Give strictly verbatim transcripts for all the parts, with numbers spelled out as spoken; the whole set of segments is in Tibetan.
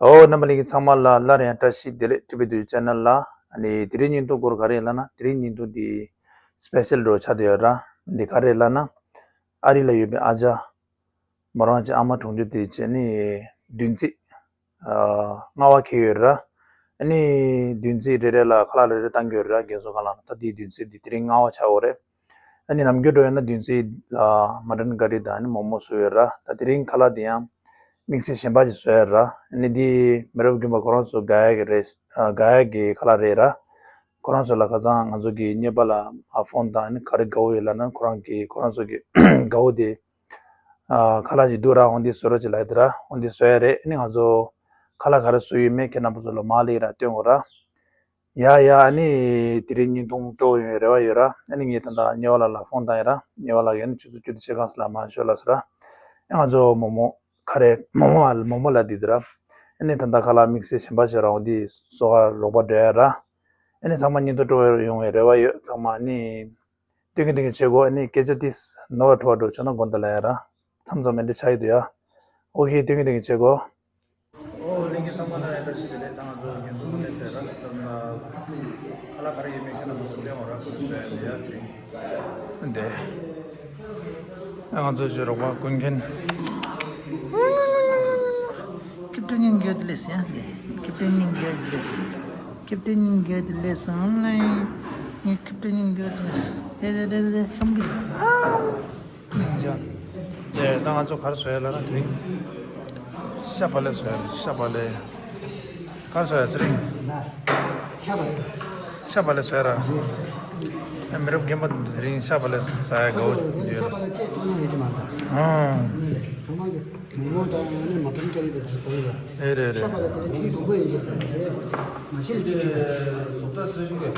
ཨོ། རྣམ་པ་ལྷན་རྒྱས་ཚང་མ་ལ་སླར་ཡང་བཀྲ་ཤིས་བདེ་ལེགས། ཊི་བི་དུས་ཆེ་ནལ་ལ། ཨ་ནི་དེ་རིང་བརྙན་ཐུང་སྐོར་ག་རེ་ལབ་ན། དེ་རིང་བརྙན་ཐུང་འདི་སི་པེ་ཤལ་འདྲ་ཆགས་བསྡད་ཡོད་ར། འདི་ག་རེ་ལབ་ན། ཨ་རི་ལ་ཡོད་པའི་ཨ་ཅག་མོ་རང་གི་ཨ་མ་གྲོངས་རྒྱུ་དེ་བྱས་ནི་བདུན་ཚིགས་ཨ་ལྔ་པ་འཁེལ་ཡོད་ར། ཨ་ནི་བདུན་ཚིགས་རེ་རེ་ལ་ཁ་ལག་རེ་རེ་བཏང་གི་ཡོད་ར། རྒན་གསོ་ཁང་ལ། ད་དེའི་བདུན་ཚིགས་འདི་དེ་རིང་ལྔ་པ་ཆགས་ཡོད་རེད། ཨ་ནི་ནམ་རྒྱུན་འདྲ་ཡིན་ན་བདུན་ཚིགས་ལ་མ་ཊན་ཀ་རི་དང་ཨ་ནི་མོག་མོག་བཟོས་ཡོད་ར། ད་དེ་རིང་ཁ་ལག་དེ་ཡང་དམིགས་བསལ་གཞན་པ་ཞིག་བཟོས་ཡོད་ར། ཨ་ནི་འདི་མི་རབས་རྒན་པ་ཁོ་རང་ཚོ་དགའ་ཡག་གི་རེད། ཨ་དགའ་ཡག་གི་ཁ་ལག་རེད་ར། ཁོ་རང་ཚོ་ལ་ཁ་སང་ང་ཚོ་གི་གཉེར་པ་ལ་ཨ་ཕོན་བཏང་། ཨ་ནི་ག་རེ་དགའ་བོ་ཡོད་ལབ་ན། ཁོ་རང་གི་ཁོ་རང་ཚོ་གི་དགའ་བོ་དེ་ཨ་ཁ་ལག་ཅིག་འདུག་ར། འོ་འདི་བཟོ་རོགས་བྱེད་ལབ་ཡོད་ར། འོ་འདི་བཟོ་ཡ་རེད། ཨ་ནི་ང་ཚོ་ཁ་ལག་ག་རེ་བཟོ་ཡོད་མེད་ཁྱེད་རྣམ་པ་ཚོ་ལ་མར་ལེ་ར་སྟོན་དགོས་ར། ཡ་ཡ། ཨ་ནི་དེ་རིང་བརྙན་ཐུང་སྤྲོ་བོ་ཡོང་བའི་རེ་བ་ཡོད་ར། ཨ་ནི་ངས་ད་ལྟ་གཉེར་པ་ལགས་ལ་ཕོན་བཏང་ཡིན་ར། གཉེར་པ་ལགས་ཀྱིས་ཨ་ནི་ཆུ་ཚོད་བཅུ་དང་ཕྱེད་ཀ་ཙམ་ལ་མར་ཤོག་ལབ་སོང་ར། ཨ་ང་ཚོ་མོག་མོག་ག་རེ་མོག་མོག་མོག་མོག་ལབ་དེ་དེ་ར། ཨ་ནི་ད་ལྟ་ཁ་ལག་དམིགས་བསལ་གཞན་པ་ཞིག་ར། འོ་འདི་བཟོ་ག་རོགས་པ་འགྲོ་ཡ་ར། ཨ་ནི་ཚང་མ་བརྙན་ཐུང་སྤྲོ་བོ་ཡོང་བའི་རེ་བ་ཡོད། ཚང་མ་ཨ་ནི་སྟོན་གྱི་སྟོན་གྱི་བྱེད་དགོས། ཨ་ནི་སྐད་ཆ་ཏིས་ནོར་བ་འཕྲོ་བ་འགྲོ་བྱུང་ན་དགོངས་དག་ལབ་ཡ་ར། མཚམས་མཚམས་མེད་འདྲ་ཆགས་ཀྱི་འདུག་ཡ། ཨོ་ཁེ། སྟོན་གྱི་སྟོན་གྱི་བྱེད་དགོས། ཨོ་ལྷན་རྒྱས་ཚང་མ་ལ་ཡང་བཀྲ་ཤིས་བདེ་ལེགས། ད་ང་ཚོ་རྒན་གསོ་ཁང་ནས་ཚེ་ར་ད་ལྟ་ཁ་ལག་ག་རེ་ཡོད་མེད་ཁྱེད་རྣམ་པ་ཚོ་སྟོན་འོང་ར། ཁོ་ཚོ་བཟོ་ཡ་འདི་ཡ་དེ་རིང་། འདི་ང་ཚོ་ཞེ་རོགས་པ་ཀུན་མཁྱེན། ཁེབས་ཏེ་སྙིང་རྗེ་དེ་ལས་ཡ། འདི་ཁེབས་ཏེ་སྙིང་རྗེ་དེ་ལས། ཁེབས་ཏེ་སྙིང་རྗེ་དེ་ལས་སང་ལ་ངས་ཁེབས་ཏེ་སྙིང་རྗེ་དེ་ལས་དེ་དེ་དེ་དེ་ཤམ་གི། སྙིང་རྗེ། དེ་ད་ང་ཚོ་ག་རེ་བཟོ་ཡ་ལབ་ན། དེ་རིང་ཤ་བག་ལེབ་བཟོ་ཡ་རེད། ཤ་བག་ལེབ། ག་རེ་བཟོ་ཡ་ཚེ་རིང་། ཤ་བག་ལེབ། ཤ་བག་ལེབ་བཟོ་ཡ་ར། ཨ་མི་རབས་རྒན་པ་དེ་རིང་ཤ་བག་ལེབ་ཟ་ཡ་དགའ་བོ་ཡོད་རེད། ཨང་། མོག་མོག་དང་ཨ་ནི་མ་ཊན་ཀ་རི་དང་ཅིག་དགོས་ར། རེད་རེད་རེད། ཤ་བག་ལེབ་དེ་ཐིག་དུམ་བུ་ཡིན་གྱི་རེད། མ་གཞི་ལ་ཅིག་ཅིག་རེད། བཟོ་ལྟ་བཟོ་ཞིག་རེད།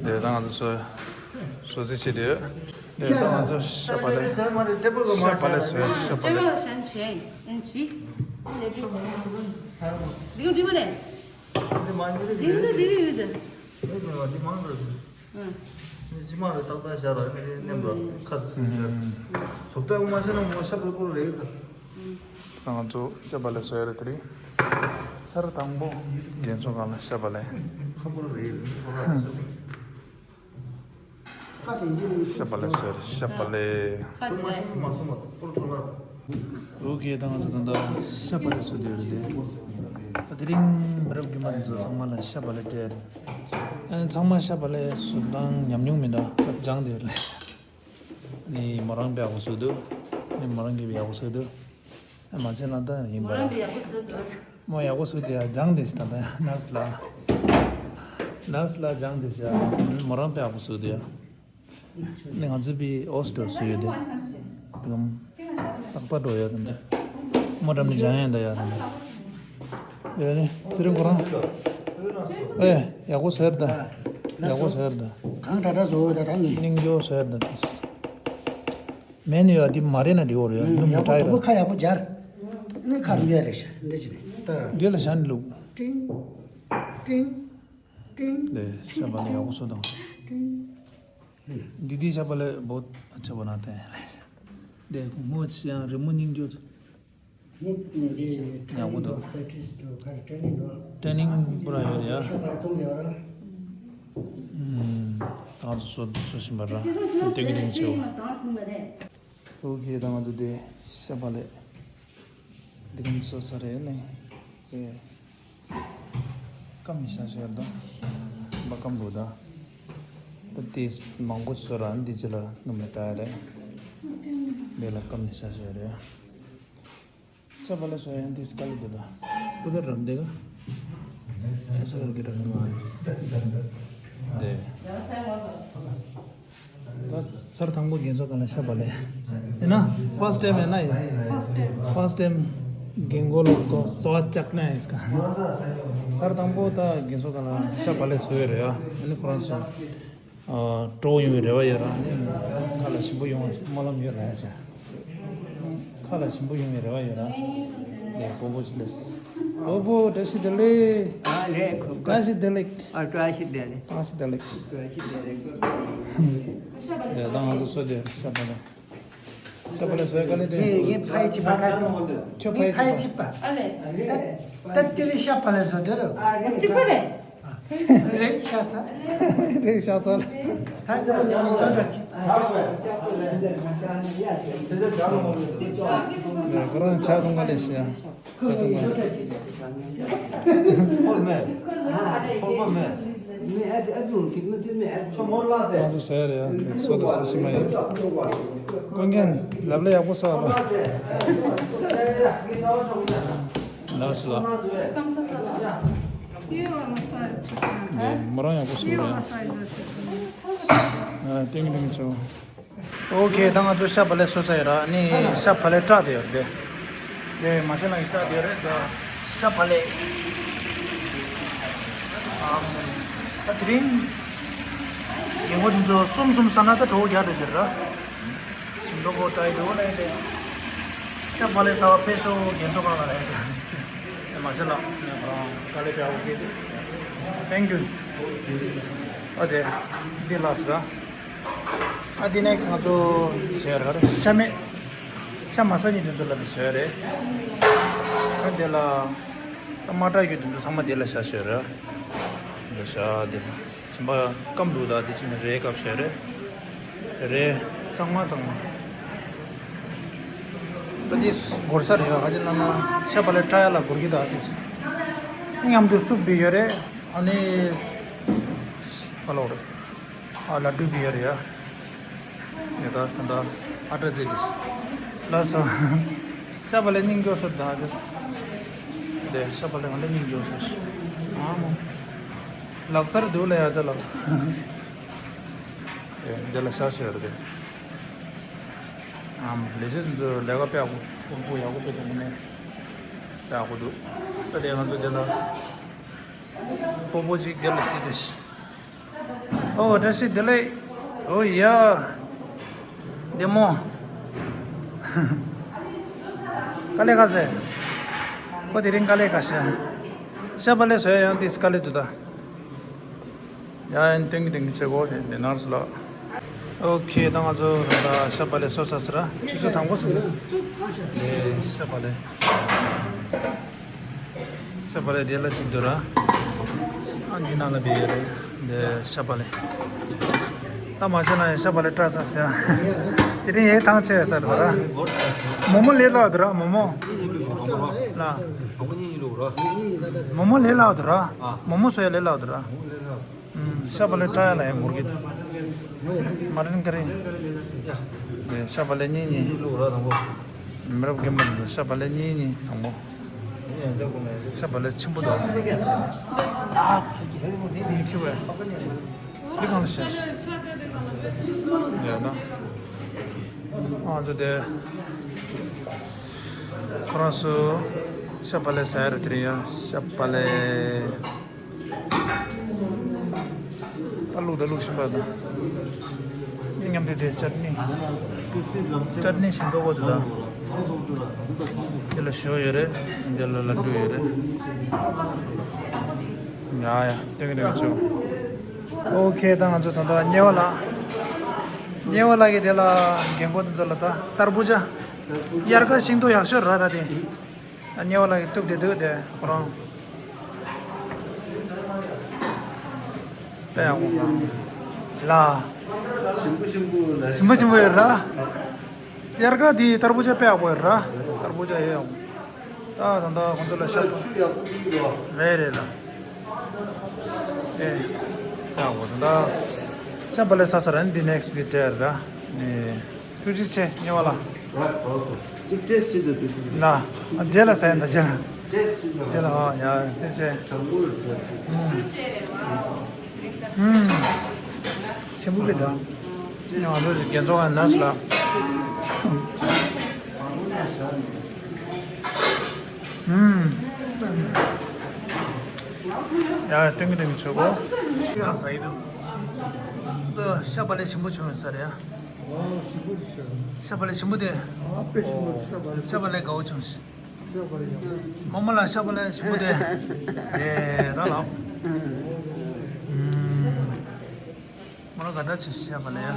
དེ་ད་ང་ཚོ་བཟོ་བཟོ་རྩིས་བྱེད་དུས། དེ་ད་ང་ཚོ་ཤ་བག་ལེབ། ཤ་བག་ལེབ་བཟོ་ཡ། ཤ་བག་ལེབ། འདི་ག་འདི་མ་རེད། འདི་ག་འདི་ག་ཡོད་དེ། འདི་མང་རེད། ཨང་། འདི་ཇི་མ་རེད། ཏག་ཏག་བཞག་ར། ཨ་ནི་མནན་པ་ཁ་ཚུད་བཞག་བཟོ་ལྟ་མ་ཤེས་ན་མོ་ཤ་བག་ལེབ་པོ་རེད། ད་ང་ཚོ་ཤ་བག་ལེབ་བཟོ་ཡ་རེད། དེ་རིང་ས་ར་དང་པོ་རྒན་གསོ་ཁང་ལ་ཤ་བག་ལེབ། ཁ་པོ་རེད། ཤ་བག་ལེབ་བཟོ་རེད། ཤ་བག་ལེབ་བཟོ་ཡ་རེད། ཤ་བག་ལེབ། ཨོ་ཁེ། ད་ང་ཚོ་ད་ལྟ་ཤ་བག་ལེབ་བཟོ་བསྡད་ཡོད་རེད། ད་དེ་རིང་མི་རབས་རྒན་པ་འདི་ཚོ་ཚང་མ་ལ་ཤ་བག་ལེབ་སྤྲད་རེད། ཨ་ནི་ཚང་མ་ཤ་བག་ལེབ་བཟོ་སྟངས་ཉམས་མྱོང་མི་འདུག་ད་སྦྱངས་བསྡད་ཡོད་རེད། ཨ་ནི་མོ་རང་པས་ཡག་པོ་བཟོས་འདུག་ཨ་ནི་མོ་རང་གིས་ཡག་པོ་བཟོས་འདུག་ཨ་མ་བྱས་ན་ད་ཡིན་པ་ར། མོ་རང་པས་ཡག་པོ་བཟོས་འདུག་མོ་ཡག་པོ་བཟོས་འདུག་ཡ། སྦྱངས་བསྡད་ཤག་ད་ལྟ་ནར་སི་ལགས། ནར་སི་ལགས་སྦྱངས་བསྡད་ཤག་མོ་རང་པས་ཡག་པོ་བཟོས་འདུག་ཡ། ནི་ང་ཚོའི་པི་ཨོ་སི་ཏྲོ་སུ་ཡོད་དེ། དེ་གམ་ཏག་ཏག་འགྲོ་ཡ་དེ་འདྲ། མོ་འགྲམ་ནས་སྦྱང་ཡ་ད་ཡ་དེ་འདྲ། དེ་ནི་ཚེ་རིང་ཁོ་རང་། ཨེ་ཡག་པོ་ཟེར་ད། ཡག་པོ་ཟེར་ད། གང་འདྲ་འདྲ་བཟོ་འོས་ད་ད་ངས། སྙིང་རྗེ་པོ་ཟེར་ད་དེ། མེ་ནི་ཡོད་དེ་མ་རེད་ན་འགྲིག་གོ་རེད། ཡ་སྣུམ་ཡག་པོ་ཏྲ་ཡི་དུམ་བུ་ད། ཁ་ཡག་པོ་སྦྱར། ནི་ཁ་རུ་ཡ་རེད་ཤག་འདི་ཅི་རེད་ད། འདི་ལ་ཤ་ནི་བླུགས། ཀྲིང་། ཀྲིང་། ཀྲིང་། ལེ་ཤ་བག་ལེབ་ཡག་པོ་བཟོས་དང་། ཀྲིང་། दीदी शा पाले बहुत अच्छा बनाते हैं। देखो मुझ यहाँ रिमू निंग जो ཡག་པོ་འདུག་ཀྲེ་ནིང་པུ་ར་ཡོད་རེད་ཡ། ད་ང་ཚོ་བཟོ་བཟོ་བཞིན་པ་ར། ཏིང་ཏིང་ཆེ་བ། ཨོ་ཁེ། ད་ང་ཚོ་དེ་ཤ་བག་ལེབ་འདི་གམ་བཟོ་ས་རེད་ནི། ཨེ། སྐམ་ཤ་ཤ་ཡར་དང་། འབའ་སྐམ་རུ་དང་། ད་དེ་མང་པོ་བཟོ་ར་འདི་ཅི་ལ་སྣུམ་ལ་བཏགས་རེད། འདི་ལ་སྐམ་ཤ་ཤ་རེད། ཤ་བག་ལེབ་བཟོ་ཡང་དེ་སྐ་ལི་དེ་ལ། ཀུ་དར་རམ་དེ་ག་ཨེ་ས་གར་གི་རམ་མ་དེ། ད་ཚར་དང་པོ་རྒན་གསོ་ཁང་ལ་ཤ་བག་ལེབ། ཡིན་ན་ཕར་སི་ཊི་ཊེམ་ཡིན་ན་ཡིན། ཕར་སི་ཊི་ཊེམ། ཕར་སི་ཊི་ཊེམ་རྒན་གོ་ལོ་ཀོ་སོ་ཅག་ན་ཡིན་སྐ། ཚར་དང་པོ་ད་རྒན་གསོ་ཁང་ལ་ཤ་བག་ལེབ་བཟོས་ཡོད་རེད་ཡ། ཨ་ནི་ཁོ་རང་ཚོ་ཨ་སྤྲོ་པོ་ཡོང་བའི་རེ་བ་ཡོད་ར། ཨ་ནི་ཁ་ལག་ཞིམ་པོ་ཡོང་བའི་སྨོན་ལམ་ཡོད་ལ་ཡ་ཆ། ཁ་ལག་ཞིམ་པོ་ཡོང་བའི་རེ་བ་ཡོད་ར། ལེ་སྤོ་བོ་ཅི་ལེས། སྤོ་བོ་བཀྲ་ཤིས་བདེ་ལེགས། ཨ་ལེ་ཁོ་བཀྲ་ཤིས་བདེ་ལེགས། ཨ་བཀྲ་ཤིས་བདེ་ལེགས། བཀྲ་ཤིས་བདེ་ལེགས། བཀྲ་ཤིས་བདེ་ལེགས། ལེ་ད་ང་ཚོ་བཟོས་བསྡད་ཤ་བག་ལེབ། ཤ་བག་ལེབ་བཟོ་ཡ་དཀའ་ལས་དེ། ངས་ཕ་ཡི་གཅིག་པ་ཁ་ཁྱོད་ཕ་ཡི་གཅིག་པ། ཨ་ལེ། ད་ད་དེ་རིང་ཤ་བག་ལེབ་བཟོ་འདོད་རེད། གཅིག་པ་རེད། རེད་ཤ་ཚ། རེད་ཤ་ཚ་ལ། ད་ཁྱོད་ཚོ་ཡང་འདོད་འདྲ་ཅིག་ཁོ་རང་ཇ་འཐུང་ག་ལས་ཤི་ཡ། ཇ་འཐུང་ག་ལས། ཁོལ་མེད། ཁོལ་པ་མེད། ང་ཚོ་ཟ་ཡ་རེད་ཡ། སོ་དང་སོ་ཤི་མ་ཡིན། ཀོན་མཁན་ལབ་ལ་ཡག་པོ་ཟ་བ། ལགས་སོ་ལགས། མོ་རང་ཡག་པོ་གསུངས་རེད། ཏིང་ཏིང་ཆོ། ཨོ་ཁེ། ད་ང་ཚོ་ཤ་བག་ལེབ་བཟོས་ཚར་ཡོད་ར། ནི་ཤ་བག་ལེབ་སྐྲག་བསྡད་ཡོད་རེད་དེ། དེ་མ་ཤེས་ན་ཡི་སྐྲག་བསྡད་ཡོད་རེད་དེ། ཤ་བག་ལེབ། ཨམ། ད་དེ་རིང་རྒན་གོག་དེ་ཚོ་གསུམ་གསུམ་ཟ་ན་ད་གྲོགས་རྒྱག་འགྲོ་ཟེར་ར། ཞིམ་མདོག་པོ་བཀྲ་ཡི་འདུག་ལབ་ཡིན་ཏེ། ཤ་བག་ལེབ་ཟ་བ་ཕེབས་ཤོག་རྒན་གོག་ཁང་ལ་ལབ་ཡིན་ཟེར། དེ་མ་ཤེས་ལ་ངས་ཁོ་རང་དཀའ་ལས་བརྒྱབ་ཡོད་དེ། Thank you། ཨ་དེ། འདི་ལགས་སོ་ར། ཨ་འདི་ནེག་སི་ང་ཚོ་བཟོས་ར་རེད། ཤ་མེད། ཤ་མ་ཟ་མཁན་དེ་ཚོ་ལ་ནི་བཟོས་རེད། ཨ་འདི་ལ། ད་མ་དྲག་རྒྱུ་དེ་ཚོ་ཚང་མ་འདི་ལ་བཞག་བཟོས་ར། འདི་བཞག་འདི་ལ། གཞན་པ་སྐམ་འདུག་ད་འདི་ཅིག་ནི་རའི་ཀབ་བཟོས་རེད། རེད། གཙང་མ་གཙང་མ། ད་འདི་འགོར་ས་རེད་ཡ། ག་ཅི་ལབ་ན་ཤ་བག་ལེབ་བཀྲ་ཡ་ལ་འགོར་གི་ད་འདི། མཉམ་དུ་སུབ་བི་ཡོད་རེད། ཨ་ནི། ཧ་ལོ་རེད། ཨ་ལ་ཌུ་བི་ཡོད་རེད་ཡ། ཡ་ད་ད་ད་ཨ་ཏྲ་ཛེ་ལིས། ལགས་སོ། ཤ་བག་ལེབ་སྙིང་རྗེ་སོ་ད་ཅི། དེ་ཤ་བག་ལེབ་ག་འདྲ་སྙིང་རྗེ་སོ་ཞིག་ཨ་མོ། ལག་རྩལ་འདུག་ལ་ཡ་ཅ་ལགས། དེ་འདི་ལ་ཤ་ཤ་ཡོད་རེད། ཨམ། ལས་བྱེད་ཚོས་ལས་ཀ་དཔེ་ཡག་པོ་ཕུར་བུ་ཡག་པོ་དཔེ་གཏོང་གི་ནས་དཔེ་ཡག་པོ་འདུག་ད་དེ་ང་ཚོ་དེ་ལ་སྤོ་སྤོ་ཅིག་དེ་ལ་བལྟས་ཏེ། ཨོ་བཀྲ་ཤིས་བདེ་ལེགས། ཨོ་ཡ། བདེ་མོ། དཀའ་ལས་ཁག་ཟེར། ཁོ་དེ་རིང་དཀའ་ལས་ཁག་ཤ། ཤ་བག་ལེབ་བཟོ་ཡ་ཡང་དེ་དཀའ་ལས་འདུག་ད། ཡ་ཡན་ཏིང་ཏིང་ཆེ་གོ་དེ་དེ་ནར་སི་ལ། ཨོ་ཁེ། ད་ང་ཚོ་ད་ཤ་བག་ལེབ་བཟོས་ཚར་ཟེར་ར། ཆུ་ཚོད་དང་པོ་ཟེར། ཨེ་ཤ་བག་ལེབ། ཤ་བག་ལེབ་དེ་ལ་གཅིག་འདུག་ར། ཨ་འདི་ནང་ལ་བེ་ཡོད་རེད། འདི་ཤ་བག་ལེབ། ད་མ་བྱས་ན་ཡང་ཤ་བག་ལེབ་བཀྲ་ས་ཟེར། དེ་རིང་ཡའི་ཐང་ཆད་ས་རེད་ར། མོ་མོ་ལས་སླ་བ་འདུག་ར་མོ་མོ། ལ། མོ་མོ་ལས་སླ་བ་འདུག་ར། མོ་མོ་བཟོ་ཡ་ལས་སླ་བ་འདུག་ར། ཤ་བག་ལེབ་བཀྲ་ཡ་ལ་ཡང་འགོར་གི་འདུག་མ་རིན་ཀ་རིན། ཤ་བག་ལེབ་གཉིས་གཉིས། མི་རབས་རྒན་པ་འདི་ཤ་བག་ལེབ་གཉིས་གཉིས་དང་པོ། ཤ་བག་ལེབ་ཆེན་པོ་དང་། མི་ཁྱི་བས། འདི་གང་ལ་ཤ། ཡོད་ན། ང་ཚོ་དེ། ཁོ་རང་ཚོ་ཤ་བག་ལེབ་ཟ་ཡ་རེད། དེ་རིང་ཡ་ཤ་བག་ལེབ། ད་བླུགས་ད་བླུགས་བཞིན་པ་དང་། མཉམ་དུ་དེ་ཅར་ནི། ཅར་ནི་ཞིམ་པོ་གོ་དེ་དང་། དེ་ལ་ཞོ་ཡོད་རེད། དེ་ལ་ལ་འགྲོ་ཡོད་རེད། ཡ་ཡ་ཏེང་རེ་ཆོ། ཨོ་ཁེ། ད་ང་ཚོ་ད་ལྟ་ཉེ་བ་ལ། ཉེ་བ་ལ་གི་དེ་ལ་རྒན་གོག་དེ་ཚོ་ལ་ད་ཏར་བུ་ཇ། དབྱར་ཁ་ཤིན་ཏུ་ཡག་ཤོས་ར་ད་དེ། ཉེ་བ་ལ་གི་གཏུབ་དེ་འདུག་དེ་ཁོ་རང་། དཔེ་ཡག་པོ་ལ། ཞིམ་པོ་ཞིམ་པོ་ལ། ཞིམ་པོ་ཞིམ་པོ་ཡོད་ར། དབྱར་ཁ་དེ་ཏར་བུ་ཇ་དཔེ་ཡག་པོ་ཡོད་ར། ཏར་བུ་ཇ་ཡོད་ཡག་པོ། ད་ད་ད་ཁོང་ཚོ་ལ་ཤ་ཆུ་ཡག་པོ་ཡོད་ར། རེད་རེད་ལ། ཨེ། དཔེ་ཡག་པོ་ད་ད། ཤ་བག་ལེབ་ཟ་ས་ར་ནི་འདི་ནེག་སི་ཌེ་ར། ཨེ། ཐུགས་རྗེ་ཆེ་ཉེ་བ་ལ། ཅིག་ཊེ་སི་ཊི་བྱེད་དུ་དུས། ན། རྗེས་ལ་ཟ་ཡ་ད་རྗེས་ལ། ཊེ་སི་ཊི་བྱེད་དུ། རྗེས་ལ་ཨ་ཡ་ཅི་བྱེད། དྲང་པོར་བྱེད། ཨུམ། ཨུམ། ཆེན་པོ་པའི་ད། ང་ཚོ་རྒན་ཚོགས་ཀ་ནར་སི་ལ། ཨུམ། ཡ་ཏིང་གི་ཏིང་གི་ཆོག་གོ། ཡ་ཟ་ཡི་འདུག་ཤ་བག་ལེབ་ཞིམ་པོ་བྱུང་ཡོད་ས་རེད་ཡ། ཨོ་ཞིམ་པོ་ཞིམ། ཤ་བག་ལེབ་ཞིམ་པོ་དེ། ཨ་དཔེ་ཞིམ་པོ་ཤ་བག་ལེབ། ཤ་བག་ལེབ་དགའ་བོ་བྱུང་ཞིག་ཤ་བག་ལེབ་ཡག་པོ། མོ་མོ་ལ་ཤ་བག་ལེབ་ཞིམ་པོ་དེ། དེ་ར་ལགས། ཨུམ། མོ་ལ་དགའ་ད་ཆེ་ཤ་བག་ལེབ་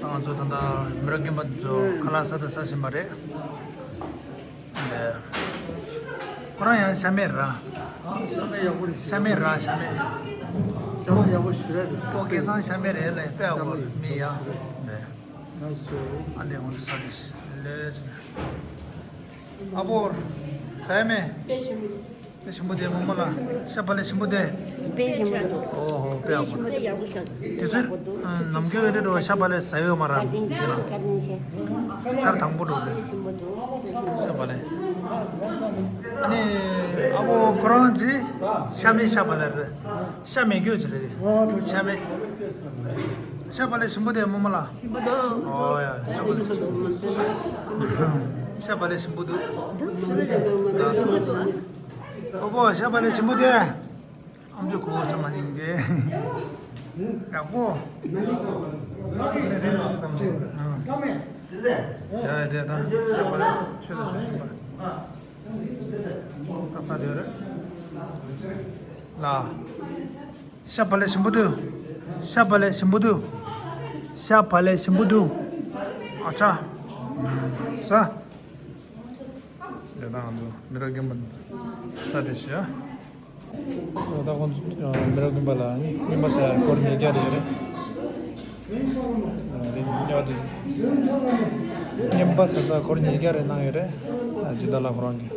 ཡ། ང་ཚོ་ད་ལྟ་མི་རབས་རྒན་པ་དེ་ཚོ་ཁ་ལག་ཟ་དང་ཟ་བཞིན་པ་རེད། ཁོ་རང་ཡང་ཤ་མེད་ར། ཤ་མེད་ར་ཤ་མེད། ཤ་མ་ཡག་པོ་ཞུ་ར་རེད། ཨོ་སྐལ་བཟང་ཤ་མེད་རེད་ལས་དཔེ་ཨ་ཁོ་མི་ཡ། ཨ་ནི་ཧོན་ས་ནི་ལས་ཅི་ནས། ཨ་ཕོ། ཟ་ཡ་མེད། དཔེ་ཞིམ་པོ། དཔེ་ཞིམ་པོ་དེ་མོ་མོ་ལ། ཤ་བག་ལེབ་ཞིམ་པོ་དེ། དཔེ་ཞིམ་པོ་འདུག་ཨོ་ཧོ་དཔེ་ཨ་ཕོ། དཔེ་ཞིམ་པོ་དེ་ཡག་པོ་ཞིག་དེ་ཚོས་ནམ་རྒྱུན་རེད་འགྲོ་ཤ་བག་ལེབ་ཟ་ཡོད་མ་ར་དེ་ན། ཚར་དང་པོ་འགྲོ་རེད། ཤ་བག་ལེབ། ཨ་ནི་ཨ་ཕོ་ཁོ་རང་ཚོས་ཤ་མེད་ཤ་བག་ལེབ་རེད། ཤ་མེད་རྒྱུ་ཅི་རེད། ཤ་མེད། ཤ་བག་ལེབ་ཞིམ་པོ་དེ་མོ་མོ་ལ། ཞིམ་པོ་འདུག་ཨོ་ཡ་ཤ་བག་ལེབ། ཤ་བག་ལེབ་ཞིམ་པོ་འདུག་ཨོ་པོ་ཤ་བག་ལེབ་ཞིམ་པོ་དེ། ཨམ་ཅོག་གོ་བ་ས་མ་ནིང་དེ། ཡག་པོ། ཡ་དེ་དང་ཤ་བག་ལེབ་ཆོས་ལ་ཆོས་ཞིམ་པ། ཨ་ས་དེ་རེད། ལ། ཤ་བག་ལེབ་ཞིམ་པོ་འདུག་ཤ་བག་ལེབ་ཞིམ་པོ་འདུག་ཤ་བག་ལེབ་ཞིམ་པོ་འདུག་ཨ་ཅག་ཟ། དེ་དང་ང་ཚོ་མི་རབས་རྒན་པ་ས་དེ་ཞུ་ཡ། ད་ཁོང་ཚོ་མི་རབས་རྒན་པ་ལ་ནི་རྔན་པ་ཟ་ཡ་སྒོར་ཉིས་བརྒྱ་རེད་རེད། རེད་ཉོ་དེ། རྔན་པ་ཟ་ས་སྒོར་ཉིས་བརྒྱ་རེད་གནང་ཡོད་རེད། ཇི་ལྟར་ལ་ཁོ་རང་གི་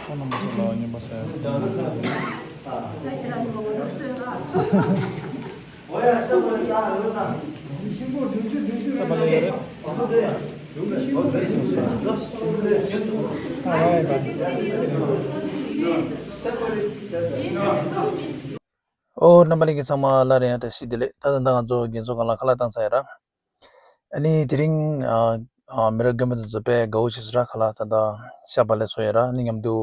ཁོང་རྣམ་པ་ཚོ་ལ་རྔན་པ་ཟ་ཡ། ས་པ་ལ་ཡ་རེད། ཨ་ཝའི་བ། ཨོ་རྣམ་པ་ལྷན་རྒྱས་ཚང་མ་ལ་རེ་ཡང་བཀྲ་ཤིས་བདེ་ལེགས། ད་ད་ལྟ་ང་ཚོ་རྒན་གསོ་ཁང་ལ་ཁ་ལག་བཏང་ཚར་ཡ་ར། ཨ་ནི་དེ་རིང་ཨ་ཨ་མི་རབས་རྒན་པ་དེ་ཚོ་དཔེ་དགའ་བོ་བྱས་སོང་ར། ཁ་ལག་ད་ལྟ་ཤ་བག་ལེབ་བཟོས་ཡ་ར། ཨ་ནི་མཉམ་དུ་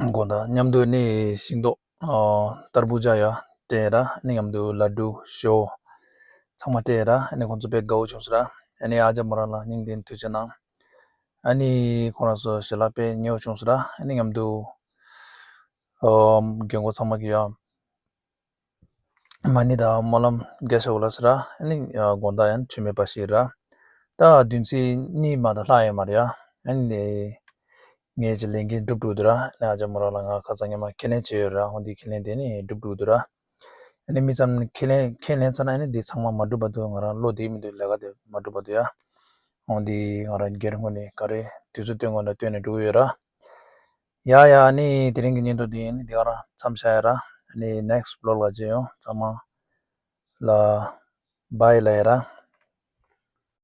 དགོང་དག་མཉམ་དུ་ཨ་ནི་ཤིང་ཏོག་ཨ་ཏར་བུ་ཇ་ཡ་སྤྲད་ཡ་ར། ཨ་ནི་མཉམ་དུ་ལ་ཌུ་ཞོ་ཚང་མ་སྤྲད་ཡ་ར། ཨ་ནི་ཁོང་ཚོ་དཔེ་དགའ་བོ་བྱུང་སོང་ར། ཨ་ནི་ཨ་ཅག་མོ་རང་ལ་སྙིང་ལྡན་ཐུགས་རྗེ་གནང་། ཨ་ནི་ཁོང་རང་ཚོ་ཞལ་ལག་དཔེ་ཉེ་བོ་བྱུང་སོང་ར། ཨ་ནི་མཉམ་དུ་ཨ་རྒན་གོག་ཚང་མ་གི་ཡ། མ་ཎི་དང་སྨོན་ལམ་རྒྱ་ཆེ་བོ་ལ་ཟེར་ར། ཨ་ནི་དགོང་དག་ཡང་མཆོད་མེ་སྤར་ཞིག་ར། ད་བདུན་ཚིགས་གཉིས་མ་གཏོགས་ལྷག་ཡོད་མ་རེད་ཡ། ཨ་ནི་ངས་ཀྱི་ལས་འགན་འགྲུབ་འགྲོ་འདུག་ར། ཨ་ནི་ཨ་ཅག་མོ་རང་ལ་ང་ཁ་སང་ཉི་མ་ཁས་ལེན་བྱས་ཡོད་ར། འོ་འདི་ཁས་ལེན་དེ་ནི་འགྲུབ་འགྲོ་འདུག་ར། ཨ་ནི་མི་ཙམ་ཁས་ལེན་ཁས་ལེན་ཚར་ན་ཨ་ནི་འདི་ཚང་མ་མ་འགྲུབ་པ་འདུག་ང་རང་བློ་བདེ་མི་འདུག་ལས་ཀ་དེ་མ་འགྲུབ་པ་འདུག་ཡ། འོ་འདི་ང་རང་སྒེར་ངོས་ནས་ག་རེ་དུས་ཚོད་སྟོན་དགོས་ན་སྟོན་ནས་འགྲོ་གི་ཡོད་ར། ཡ་ཡ། ཨ་ནི་དེ་རིང་གི་བརྙན་ཐུང་འདི་ཨ་ནི་འདི་ག་རང་མཚམས་བཞག་ཡ་ར། ཨ་ནི་next vlog ལ་མཇལ་ཡོང་། ཚང་མ་ལ་bye ལབ་ཡ་ར།